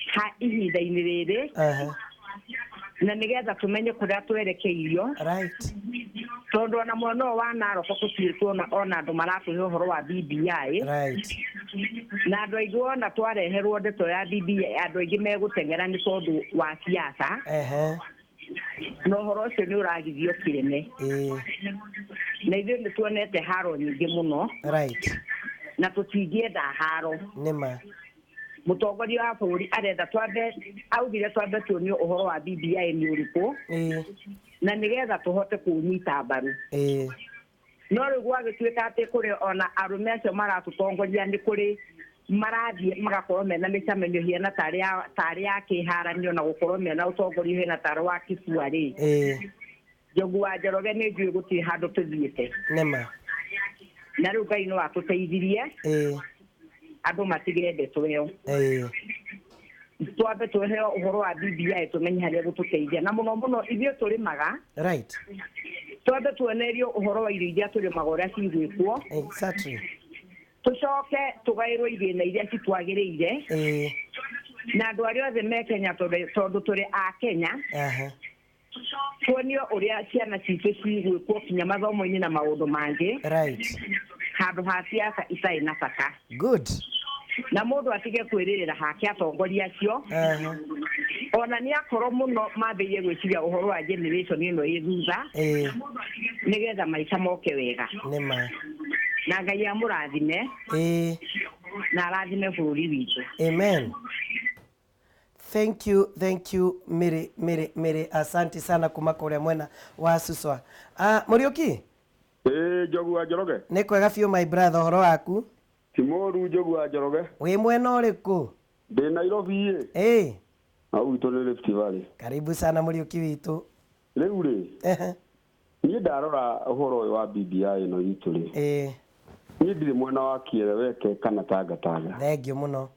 ha ihinda-inĩ rĩrĩ, na nĩgetha tũmenye kũrĩa twerekeirio. Tondũ ona mwena ũyũ wa Narok tũtirĩ tuona ona andũ maratũhe ũhoro wa BBI. Na andũ aingĩ wona twareherwo ndeto ya BBI, andũ aingĩ megũteng'era nĩ tondũ wa siasa. Na ũhoro ũcio nĩ ũragithio kĩreme. Na ithuĩ nĩ tuonete haro nyingĩ mũno. Na tũtingĩenda haro. Nĩ ma. Mũtongoria wa bũrũri arenda twambe, augire twambe tuonio ũhoro wa BBI nĩ ũrĩkũ, na nĩgetha tũhote kũũnyita mbaru. No rĩu gwagĩtuĩka atĩ kũrĩ ona arũme acio maratũtongoria nĩ kũrĩ marathiĩ magakorwo mena mĩcemanio hiana tarĩ ya kĩharanio na gũkorwo mena ũtongoria hiana tarĩ wa kĩbua rĩ. Njogu wa Njoroge nĩ njũĩ gũtirĩ handũ tũthiĩte. Nĩ ma. Na rĩu Ngai no atũteithirie, andũ matigire ndeto ĩyo. Twambe tũheo ũhoro wa BBI tũmenye harĩa gũtũteithia, na mũno mũno ithuĩ tũrĩmaga. Twambe tuonerio ũhoro wa irio iria tũrĩmaga ũrĩa cigwĩkwo. Tũcoke tũgaĩrwo igĩna iria citwagĩrĩire. Na andũ arĩa othe me Kenya tondũ tũrĩ a Kenya, tuonio ũrĩa ciana citũ cigwĩkwo kinya mathomo-inĩ na maũndũ mangĩ. Handũ ha siasa itarĩ na bata. Na mũndũ atige kwĩrĩrĩra hake atongoria acio. Ona nĩ akorwo mũno mambĩrĩrie gwĩciria ũhoro wa generation ĩno ĩ thutha, nĩgetha maica moke wega. Nĩ ma. Na Ngai amũrathime. Na arathime bũrũri witũ. Amen. Thank you, thank you, Mary, Mary, Mary. Asante sana kuma kũrĩa mwena wa Suswa. Mũriũki? Njogu wa Njoroge. Nĩ kwega biũ my brother, ũhoro waku? Ti mũru Njogu wa Njoroge. Wĩ mwena ũrĩkũ? Ndĩ Nairobi ĩ. Hau gwitũ nĩ Rift Valley. Karibu sana Mũriũki witũ. Rĩu rĩ, niĩ ndarora ũhoro ũyũ wa BBI ĩno itũ rĩ, niĩ ndirĩ mwena wa Kiereweke kana Tangatanga. Thengiũ mũno.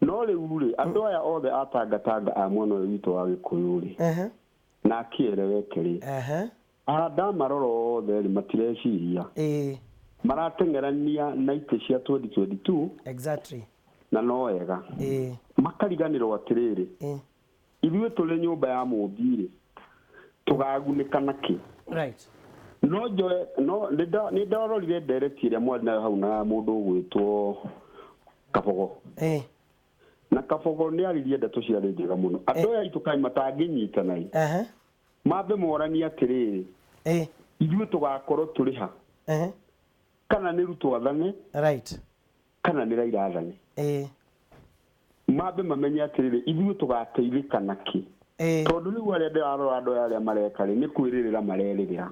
No rĩu rĩ, andũ aya othe a Tangatanga a mwena ũyũ witũ wa Gĩkũyũ rĩ, na Kiereweke rĩ, ndamarora othe rĩ, matireciria. Marateng'erania na itĩ cia 2022. Na no wega. Makariganĩrwo atĩrĩrĩ, ithuĩ tũrĩ nyũmba ya mũmbi rĩ, tũgagunĩka nakĩ? No njoe, no nĩ ndarorire ndereti ĩrĩa mwarĩ nayo hau na mũndũ ũgwĩtwo Kabogo. Na Kabogo nĩ aririe ndeto ciarĩ njega mũno. Andũ aya aitũ kaĩ matangĩnyitana ĩ, mambe moranie atĩrĩrĩ, ithuĩ tũgakorwo tũrĩ ha? Kana nĩ Ruto athane, kana nĩ Raila athane. Mambe mamenye atĩrĩrĩ, ithuĩ tũgateithĩka nakĩ? Tondũ rĩu arĩa ndĩrarora andũ aya arĩa mareka rĩ, nĩ kwĩrĩrĩra marerĩrĩra.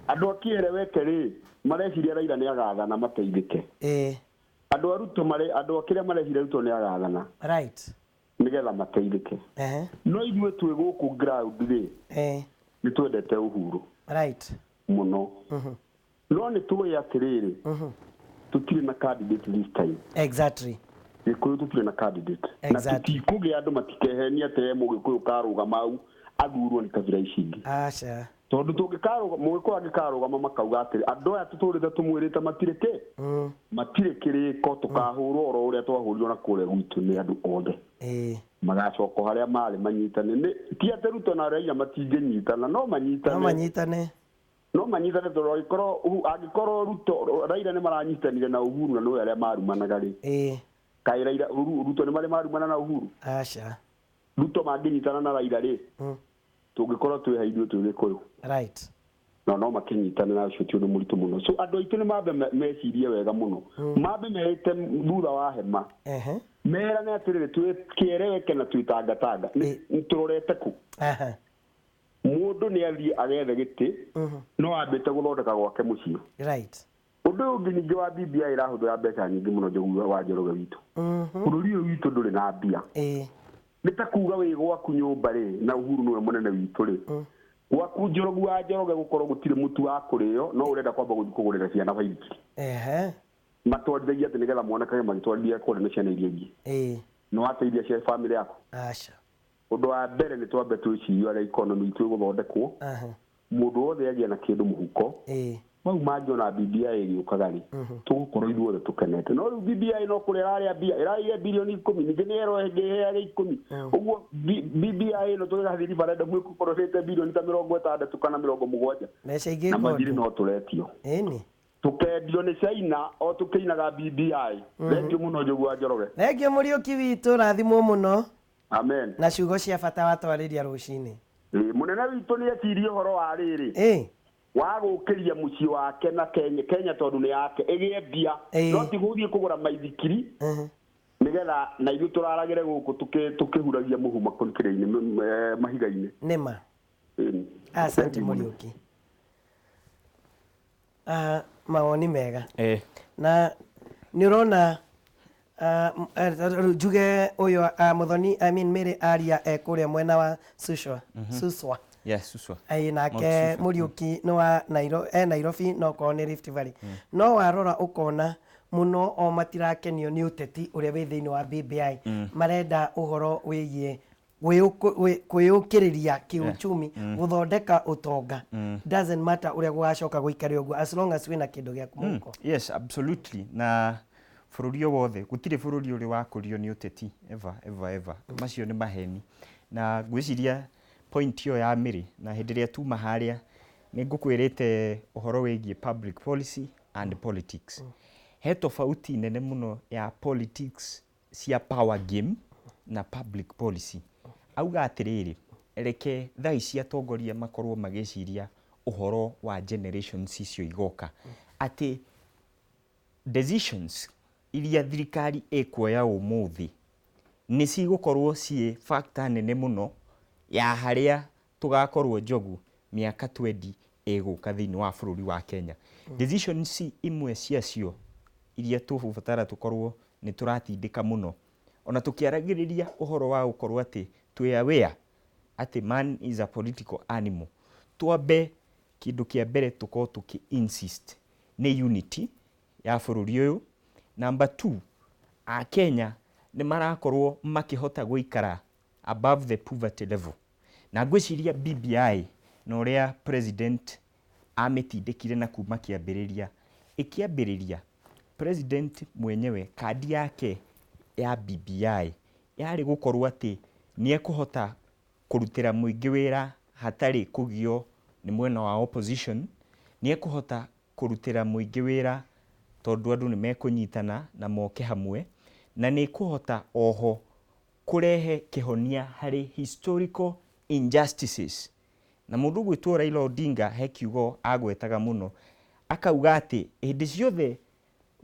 Andũ a kĩereweke rĩ, mareciria Raila nĩ agathana mateithĩke. Andũ a Ruto marĩ, andũ a kĩrĩa mareciria Ruto nĩ agathana. Nĩgetha mateithĩke. No ithuĩ twĩ gũkũ ground rĩ, nĩ twendete Uhuru. Mũno. No nĩ tũĩ atĩrĩrĩ, tũtirĩ na candidate this time. Gĩkũyũ tũtirĩ na candidate. Na tũtikũgĩa andũ matikehenie atĩ he Mũgĩkũyũ karũgama hau athurwo nĩ kabira ici ingĩ. Aca. Tondũ tũngĩkarũgama, Mũgĩkũyũ angĩkarũgama makauga atĩrĩ, andũ aya tũtũrĩte tũmwĩrĩte matirĩ kĩ? Matirĩ kĩrĩko, tũkahũrwo oro ũrĩa twahũrirwo na kũrĩa gwitũ nĩ andũ othe. Magacoka harĩa marĩ manyitane. Nĩ, ti atĩ Ruto na Raila matingĩnyitana, no manyitane. No manyitane. No manyitane tondũ angĩkorwo Ruto, Raila nĩ maranyitanire na Uhuru na nĩwe arĩa marumanaga rĩ. Kaĩ Raila, Ruto nĩ marĩ marumana na Uhuru? Aca. Ruto mangĩnyitana na Raila rĩ, tũngĩkorwo twĩ ha ithuĩ twĩ Gĩkũyũ. No, no makĩnyitana na ũcio ti ũndũ mũritũ mũno. So andũ aitũ nĩ mambe mecirie wega mũno. Mambe meite thutha wa hema. Merane atĩrĩrĩ, twĩ kĩereweke na twĩ tangatanga. Nĩ tũrorete kũ? Mũndũ nĩ athiĩ agethe gĩtĩ, no ambĩte gũthondeka gwake mũciĩ. Ũndũ ũyũ ũngĩ ningĩ wa BBI ĩrahũthĩra mbeca nyingĩ mũno Njogu wa Njoroge witũ. Bũrũri ũyũ witũ ndũrĩ na mbia. Nĩ ta kuga wĩ gwaku nyũmba rĩ, na Uhuru nĩwe mũnene witũ rĩ. Gwaku Njorogu wa Njoroge gũkorwo gũtirĩ mũtu wa kũrĩo, no ũrenda kwamba gũthiĩ kũgũrĩra ciana baithikiri. Matwarithagia atĩ nĩgetha monekage magĩtwarithia kũrĩa na ciana iria ingĩ. Nĩ wateithia cia bamĩrĩ yaku. Aca. Ũndũ wa mbere nĩ twambe twĩcirie ũrĩa economy itũ ĩgũthondekwo. Mũndũ wothe agĩe na kĩndũ mũhuko. Mau mangĩona BBI ĩgĩũkaga rĩ, tũgũkorwo ithuothe tũkenete. No rĩu BBI no kũrĩa ĩrarĩa mbia, ĩrarĩire birioni ikũmi, ningĩ nĩ yerwo ĩngĩ ĩheage ikũmi. Ũguo BBI ĩno tũgĩgathiĩ referendum ĩgũkorwo ĩrĩte birioni ta mĩrongo ĩtandatũ kana mĩrongo mũgwanja. Mbeca ingĩ Na mathirĩ ng'ondu. no tũretio. Tũkendio nĩ China o tũkĩinaga BBI. Thengiũ mũno Njogu wa Njoroge. Thengiũ Mũriũki witũ, rathimwo mũno. Amen. Na ciugo cia bata watwarĩria rũcinĩ. Mũnene witũ nĩ ecirie ũhoro wa rĩrĩ. Wa gũkĩria mũciĩ wake na Kenya, Kenya tondũ nĩ yake ĩgĩe mbia. No ti gũthiĩ kũgũra maithikiri. Nĩgetha na ithuĩ tũraragĩre gũkũ tũkĩhuragia mũhu makũnikĩrĩ-inĩ, mahiga-inĩ. Nĩma. Asante Mũriũki. Mawoni mega. Na nĩ ũrona, njuge ũyũ, Muthoni, I mean Mary aria e kũrĩa mwena wa Suswa. Suswa. Yes, Suswa. Ĩĩ, nake Mount Suswa. Mũriũki nĩ wa e Nairobi, no korwo nĩ Rift Valley. No warora ũkona mũno o matirakenio nĩ ũteti ũrĩa wĩ thĩinĩ wa BBI. Marenda ũhoro wĩgiĩ kwĩyũkĩrĩria kĩuchumi, gũthondeka ũtonga. Doesn't matter ũrĩa gũgacoka gũikare ũguo, as long as wĩna kĩndũ gĩaku mũhuko. Yes, absolutely. Na bũrũri o wothe, gũtirĩ bũrũri ũrĩ wakũrio nĩ ũteti, ever, ever, ever. Macio nĩ maheni. Na ngwĩciria point ĩyo ya Mĩrĩ, na hĩndĩ ĩrĩa tuma harĩa, nĩ ngũkwĩrĩte ũhoro wĩgiĩ public policy and politics. He tofauti nene mũno ya politics cia power game na public policy. Auga atĩrĩrĩ, reke thaa ici atongoria makorwo magĩciria ũhoro wa generations icio igoka. Atĩ decisions iria thirikari ĩkuoya ũmũthĩ nĩ cigũkorwo ciĩ factor nene mũno ya harĩa tũgakorwo Njogu mĩaka 20 ĩgũka thĩinĩ wa bũrũri wa Kenya. Decisions imwe ciacio iria tũgũbatara tũkorwo nĩ tũratindĩka mũno. Ona tũkĩaragĩrĩria ũhoro wa gũkorwo atĩ twĩ aware atĩ man is a political animal. Twambe kĩndũ kĩa mbere tũkorwo tũkĩ insist nĩ unity ya bũrũri ũyũ. Number 2, Akenya nĩ marakorwo makĩhota gũikara above the poverty level. Na ngwĩciria BBI na ũrĩa president amĩtindĩkire na kuma kĩambĩrĩria, ĩkĩambĩrĩria president mwenyewe kandi yake ya BBI yarĩ gũkorwo atĩ nĩ ekũhota kũrutĩra mũingĩ wĩra hatarĩ kũgio nĩ mwena wa opposition, nĩ ekũhota kũrutĩra mũingĩ wĩra tondũ andũ nĩ mekũnyitana na moke hamwe, na nĩ ekũhota oho kũrehe kĩhonia harĩ historical injustices. Na mũndũ ũgwĩtwo Raila Odinga he kiugo agwetaga mũno, akauga atĩ hĩndĩ ciothe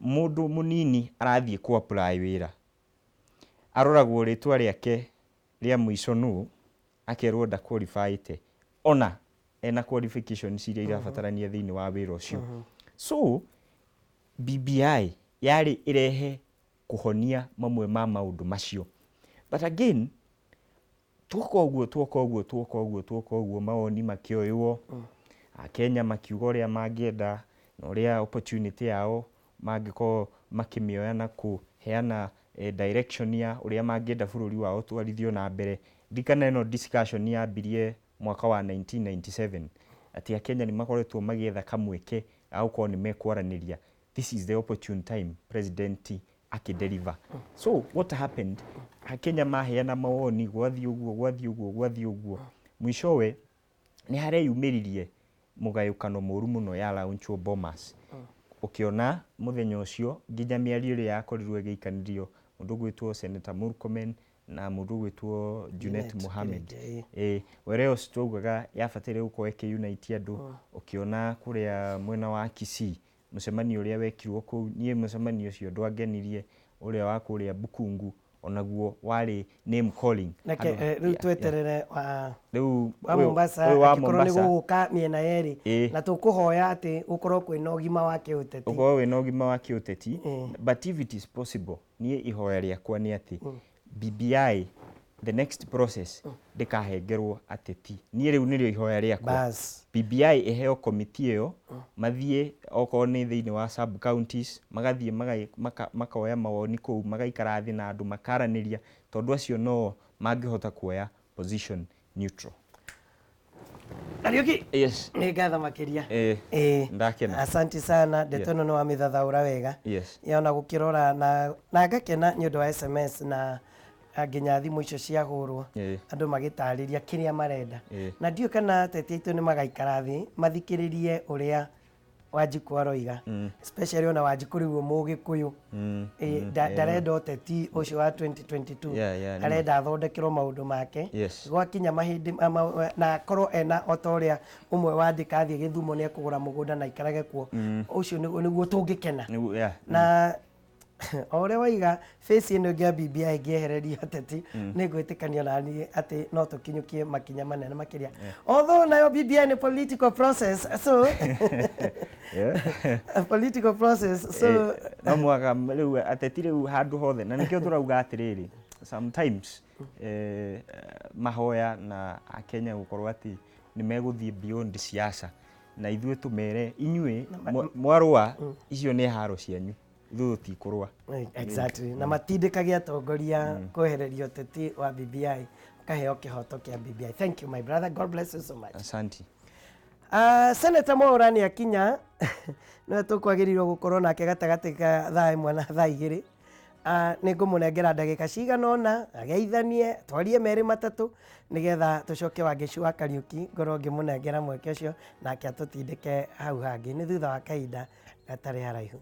mũndũ mũnini arathiĩ kũ apply wĩra, aroragwo rĩtwa rĩake rĩa mũico nũ, Akerwo nda qualifyĩte ona ena qualifications iria irabatarania thĩinĩ wa wĩra ũcio. So BBI yarĩ ĩrehe kũhonia mamwe ma maũndũ macio, but again twoka ũguo, twoka ũguo, twoka ũguo, twoka ũguo, mawoni makĩoywo, Akenya makiuga ũrĩa mangĩenda na ũrĩa opportunity yao mangĩkorwo makĩmĩoya na kũheana direction ya ũrĩa mangĩenda bũrũri wao ũtwarithio na mbere. Ririkana ĩno discussion yambirie mwaka wa 1997, atĩ Akenya nĩ makoretwo magĩetha kamweke ga gũkorwo nĩ mekwaranĩria. This is the opportune time president akĩdeliver. So what happened, Akenya maheana mawoni, gwathiĩ ũguo, gwathiĩ ũguo, gwathiĩ ũguo, mwishowe nĩ hareyumĩririe mũgayũkano mũru mũno ya launchwo Bomas. Ũkĩona mũthenya ũcio nginya mĩario ĩrĩa yakorirwo ĩgĩikanĩrio, mũndũ ũgwĩtwo Senator Murkomen na mũndũ ũgwĩtwo Junet Mohamed. Ĩĩ. Whereas twaugaga yabataire gũkorwo ĩkĩunite andũ. Ũkĩona kũrĩa mwena wa Kisii mũcemanio ũrĩa wekirwo kũu, niĩ mũcemanio ũcio ndwangenirie. Ũrĩa wa kũrĩa Bukungu onaguo warĩ name calling. Reke rĩu tweterere wa Rĩu wa Mombasa ũyũ wa angĩkorwo nĩ Mombasa. Gũgũka mĩena yerĩ na tũkũhoya atĩ gũkorwo kwĩna ũgima wa kĩũteti. Ũkorwo wĩna ũgima wa kĩũteti, but if it is possible, niĩ ihoya rĩakwa nĩ atĩ BBI, the next process, ndĩkahengerwo ateti. Niĩ rĩu nĩrĩo ihoya rĩakwa. Bas. BBI ĩheo komiti ĩyo, mathiĩ okorwo nĩ thĩinĩ wa sub counties, magathiĩ makoya mawoni kũu, magaikara thĩ na andũ, makaranĩria, tondũ acio no mangĩhota kuoya position neutral. Kariuki. Yes. Nĩ ngatho makĩria. Ndakena. Asante sana, ndeto ĩno nĩ wamĩthathaũra wega. Yona gũkĩrora na ngakena nĩ ũndũ wa SMS na nginya thimũ icio ciahũrwo, andũ magĩtarĩria kĩrĩa marenda. Na ndiũĩ kana ateti aitũ nĩ magaikara thĩ mathikĩrĩrie ũrĩa Wanjikũ aroiga, especially ona Wanjikũ rĩu Mũgĩkũyũ. Ndarenda ũteti ũcio wa 2022. Yeah, nĩ ma. Arenda athondekerwo maũndũ make. Gwakinya mahĩndĩ na akorwo ena o ta ũrĩa ũmwe wandĩka athiĩ Gĩthumo nĩ ekũgũra mũgũnda na aikarage kuo. Ũcio nĩguo tũngĩkena. Nĩguo, yeah. Na o ũrĩa waiga, face ĩno ĩngĩ ya BBI ĩngĩehererio ateti, nĩ ngwĩtĩkania na niĩ atĩ no tũkinyũkie makinya manene makĩria, although nayo BBI nĩ political process, so a political process, so No mwaka rĩu ateti rĩu handũ hothe, na nĩkĩo tũrauga atĩrĩrĩ, sometimes mahoya na Akenya gũkorwo atĩ nĩ megũthiĩ beyond siasa, na ithuĩ tũmere inyuĩ mwarũa icio nĩ haro cianyu, ithuĩ tũtikũrũa. Exactly, na matindĩkage atongoria kwehereria ũteti wa BBI, kaheo kĩhoto kĩa BBI. Thank you, my brother. God bless you so much. Asante. Senator Mwaura nĩ akinya, nĩwe tũkwagĩrĩirwo gũkorwo nake gatagatĩ ka thaa 1 na thaa 2. Nĩ ngũmũnengera ndagĩka cigana ũna ageithanie, twarie merĩ matatũ, nĩgetha tũcoke Wangeci wa Kariũki, ngorwo ngĩmũnengera mweke ũcio nake atũtindĩke hau hangĩ, nĩ thutha wa kahinda gatarĩ haraihu.